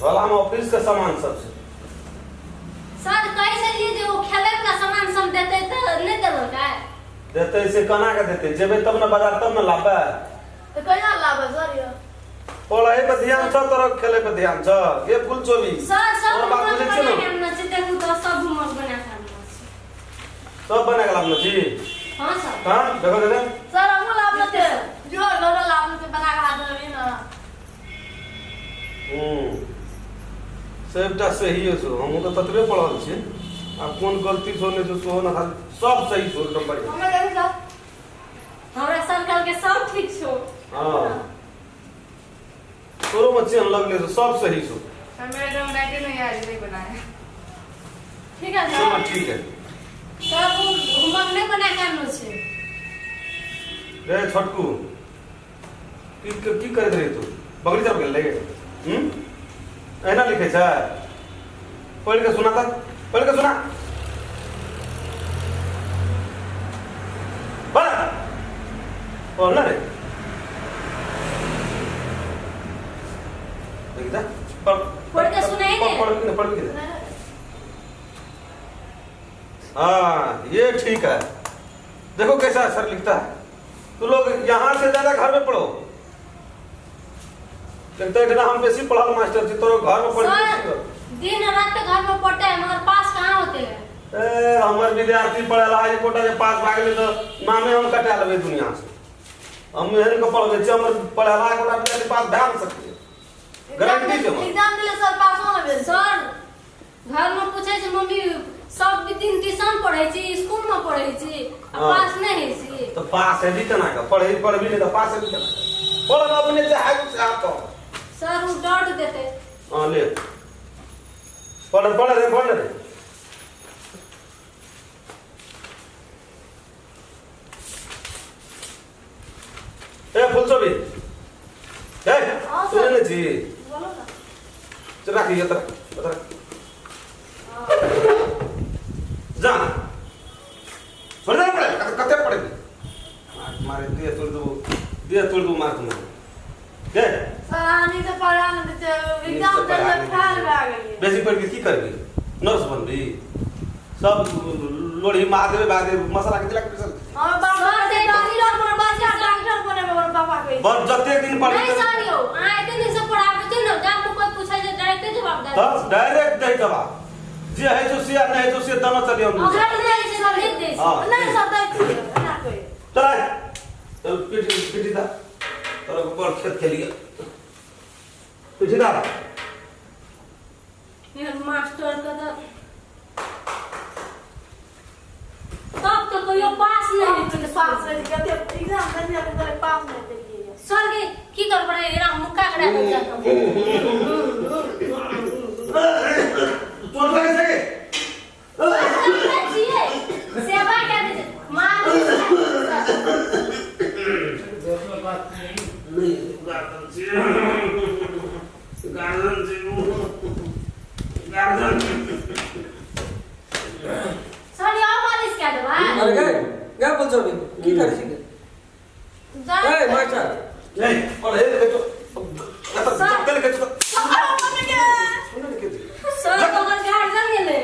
झोला में ऑफिस के सामान सब छै। सर कहै छलियै जे ओ खेलै वला सामान सब देतै तऽ नहि देलकै। देतै से केना के देतै? जेबै तब ने बाजार, तब ने लाबै। तऽ कहिया लाबै सर यौ? पढ़ै पर ध्यान छौ तोरा, खेलै पर ध्यान छौ? गे फुल चोबी, सर सब तोरा बात होमवर्क बुझै छियै बना ने? के आनने छी, देखू तऽ सब होमवर्क बना के आनने छी। सब बना के लाबने छी? हाँ सर। हाँ, देखो देखो। सर हमहूँ लाबने छियै, जो घर लाबने छियै बना के हाथ में ने। सबटा सहिए छौ, हमहूँ तऽ ततबे पढ़ल छी। आब कोन गलती छौ नहि छौ सेहो ने, खाली सब सही छौ एकदम बढ़िया। हमरा देखू सर। हमरा सर कहलकै सब ठीक छौ। हाँ, तोरो में चेन लगले छौ, सब सही छौ। सर मेरा एकदम राइटिंग नहीं आज नहीं बनाया। ठीक है चलो सर। ठीक है। सर ओ होमवर्क नहि बना के आनलो छै। रे छोटकू, की की करैत रही तू? बगली तरफ गेल रही? एहिना लिखै छै? पढ़ि के सुना तऽ, पढ़ि के सुना। पढ़, पढ़ ना रे। देखी तऽ, पढ़। पढ़ के सुनाई दे। पढ़, पढ़ के, पढ़ के। हाँ, ये ठीक है। देखो कैसा सर लिखता है। तू लोग यहाँ से ज्यादा घर में पढ़ो। लगता है हम बेसी पढ़ल मास्टर छी, तोरो घर में पढ़। सर दिन रात तो घर में पढ़ते हैं मगर पास कहाँ होते हैं? ए, हमर विद्यार्थी पढ़ेला है एकोटा जे पास भए गेलै तऽ नामे हम कटा लेबै दुनिया से। हम एहन के पढ़बै छियै, हमर पढ़ेला एकोटा विद्यार्थी पास भए नहि सकैए, गारंटी छै हमर। एग्जाम देले सर, पासो नहि भेल। सर घर में पूछे छै मम्मी, सब दिन ट्यूशन पढ़े छी, स्कूल में पढ़े छी आ हाँ। पास नहीं होइ छी। तऽ पास हेबी केना के? पढ़े पढ़बी नहि तऽ पास हेबी केना के? पढ़ल अपने चाहे से आप। सर उ डांट देते। हाँ, ले, पढ़, पढ़ रे, पढ़ रे। ए फुलचोबी, ए। हाँ, सुनै सर। ने छी? बोलो ना। चल राखी, एतऽ राख, एतऽ राख। जा, छोड़ दे। पड़े कते पड़े मार मारे, देह तोड़ देबो, देह तोड़ देबो, मार तुम्हारे दे। सर अहाँ नीक से पढ़ा नहि दै छियै, एग्जाम नीक से पढ़ा देले नहि फेल दै। भए गेलियै। बेसी पढ़ि के की करबी? नर्स बनबी? सब लोढ़ी महादेव महादेव मसाला के दिला के पीसल। हमर बाप सर, कहै से डॉक्टर डॉक्टर बच्चा डॉक्टर बनेबै, हमर पापा कहै छै। बस जते दिन पढ़बी। नहीं सर यौ, अहाँ एते दिन से पढ़ाबै छियै ने, जब कोई पूछै छै डायरेक्टे जवाब दे दै तब छी। डायरेक्ट दै जवाब, जे है जो से, नहीं है जो से, दना चलिए हम। अगर नहि छै तऽ लिख दै छी। हाँ। नहि सर, दै छियै एना कहै। चल आय, चल पीठी पीठी दा, तोरा बड़ खेत खेलिए, पीठी दा। एहन मास्टर के तऽ तब तऽ कहियो पास नहि होइ छै। पास होइ छै, कते एग्जाम देलियै तऽ पास नहि देलियै। सर के की करबै रे, एना मुक्का करा देल जात। चोट लगै छै? छियै सेवा कए दै छै, मार दै छै सर। नहीं, गार्डन छै, गार्डन छै, गार्डन। सर यौ, मालिश कए देबै। अरे गे गे फुलचोबी, की करै छी गे? ए मास्टर। नहीं, पढ़े लिखे तो जब लिखे तो सुने लिखे। सर ओकर गार्जन गेलै।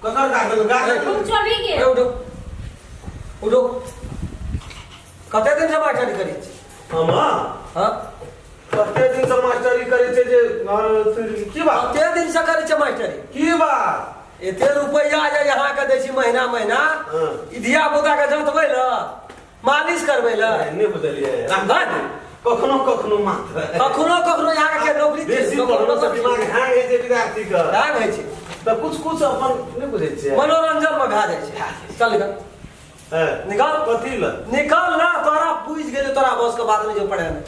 ककर गार्डन? गार्डन। हम चली ए गेल। उठो उठो, कते दिन से मास्टरी करै छी? हम हाँ। कते दिन से मास्टरी करै छै जे घर की बात? कते दिन से करै छै मास्टरी? की बात? एते रुपैआ जे अहाँके दै छी महीना महीना, हाँ। ई धिया पुता के जतबै ल, मालिश करबै ल? नहि बुझलियै। बंद। कखनो कखनो मात्र। कखनो कखनो अहाँके के नौकरी बेसी पढ़लो से दिमाग हैंग होइ छै विद्यार्थी के। हैंग होइ छै। तऽ कुछ कुछ अपन नहि बुझै छियै। मनोरंजन मे भए जाइ छै। चल निकल। हैं? निकल। कथी लए? निकल ना, तोरा बुझि गेलै, तोरा बस के बात नहि जो पढ़े मे।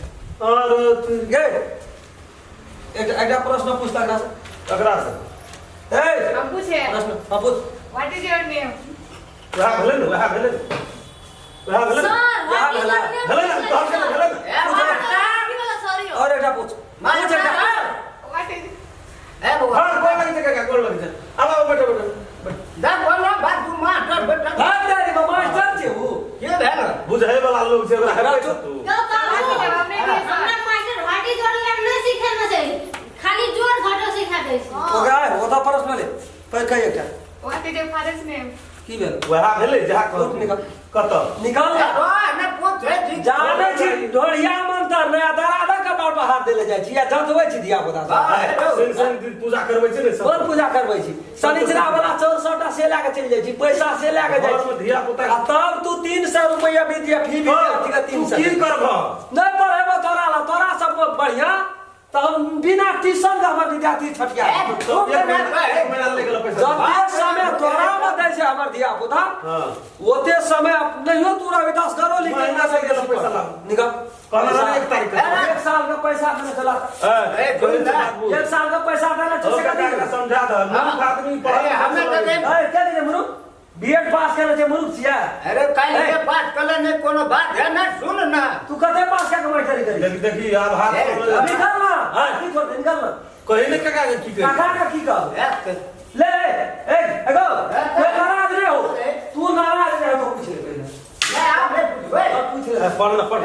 अरे तू गे, एकटा एकटा प्रश्न पूछता एकरा से। ककरा से? ए। हम पूछे? प्रश्न, हाँ, पूछ। What is your name? वएह भेलै ने, वएह भेलै ने, वएह भेलै ने। सर क्या what is भेला? Your name? भेलै ने, तोहर के भेलै ने। की बोला सर यौ? और एकटा पूछ, पूछ एकटा। What is ए बौआ। हाँ, गोर लगै छै काका, गोर लगै छै। आब आब, बैठो बैठो बैठो। दे बोल ना बात, तू मास्टर बैठल। भाग दादी, मास्टर छै ऊ। के भेल? बुझै वाला लोग छै, ओकरा हेबै चुप। तू। यौ बाबू, जवाब नहीं दिए सर। हमरा master what is your name नहि सिखेने छै, खाली जोड़ घटो। कहि एकटा What is your father's name? की भेल वएह भेलै जहाँ उठ निकल। कतऽ निकल ना। ने पूछे छी जाने छी ढोरिया मंतर ने दरादा कपार पर हाथ देले जाइ छी या जतबै छी धिया पुता सब शनि शनि दिन पूजा करबै छै ने सब कोन पूजा करबै छी शनिचरा वाला 64 टा से लए के चलि जाइ छी पैसा से लए के जाइ घरमे छी धिया पुता आ तब तू 300 रुपया विद्या फी विद्यार्थी के तू 300 की करबह नहीं पढ़ेबो तोरा ला तोरा सब बढ़िया तऽ हम बिना ट्यूशन के हमर विद्यार्थी छठिया एक महीना ले गेल पैसा जते समय तोरा मे दै छै हमर धिया पुता हाँ ओते समय नहियो तू रविदास करो लिख महीना से गेल पैसा लाब। निकल कहने रहै 1 तारीख के। 1 साल के पैसा देने छला ए, ए, बात 1 साल के पैसा देने छै से कथी बुझ। समझा दह मूर्ख आदमी पढ़ल अरे, हमे तऽ नहि- ए के दे मुरुख बीएड पास केने छै मुरुख छियै अरे काल्हि के बात कले नहीं कोनो बात है ना सुन ना तू कते पास के मास्टरी करी देखी देखी आब हाथ ए, निकल ना की छोड़ निकल ना कही ने काका के की कही काका का की कह ए, ले ए एगो तू नाराज नहीं हो तू नाराज नहीं हो तो पूछ ले पहले ले आप नहीं पूछबै अब पूछ ले पढ़ ना पढ़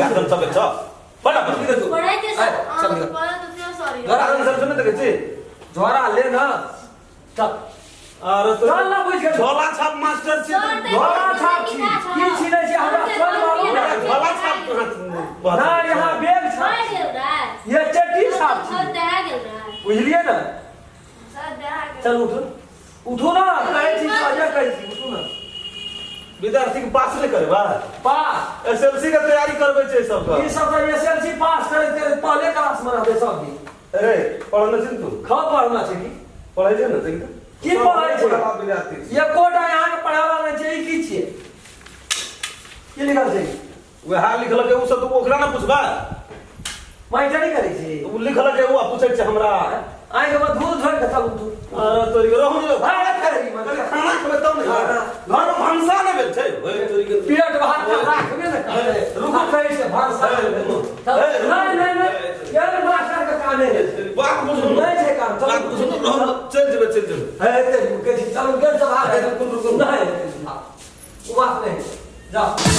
गार्डन सब छ पढ़ पूछ ले तू पढ़ै छै ए, सर चल निकल। पढ़े तो थे सॉरी गार्डन सब सुन देखै छी झोरा ले ना चल अरे तो चल ना बुझ के झोला छाप मास्टर छी सर, तू। झोला छाप छी की छिनै छी हमरा चल मालूम नहीं। झोला छाप कहाँ ना यहाँ बैग छाप भए गेल रहै ये चड्डी छाप छी सर दहा गेल रहै बुझलियै ना सर देहा के चल उठू उठू ना कहै छी सजे कहै छी उठू ना विद्यार्थी के पास नहि करबा पास एसएलसी के तैयारी करबै छै सबके ई सब तऽ एसएलसी पास करैत करैत पहले क्लास में रहबै सब दिन अरे पढ़ने छी ने तू खा पढ़ना छै की पढ़ै छै ने देखी तऽ। की पढ़ै छै? सब विद्यार्थी छी। एकोटा यहाँ के पढ़ावा नहि छै ई की छियै की लिखल छै वएह लिखलकै ओ सब तऽ ओकरा ने पुछबै मास्टरी करै छी ओ लिखलकै ओ आ पूछै छै हमरा आँखि में धूल झोंकि कऽ चल उठू अरे तोरी के रहू ने भागत करै छी कनि खाना खेबै तब ने घरमे भनसा नहि भेल छै ओए तोरी के पेट भात के राखबे ने करतै रुकू। कहै छै भनसा ए, रुकू। नहीं नहीं नहीं यार मास्टर के कामे नहि बात बुझू नहि छै काम चल बात बुझू रहू ने, चलि जेबै चलि जेबै है ते कहै छी चल गेल सब हाथ रुकू रुकू नहि ओ बात नहीं जाओ।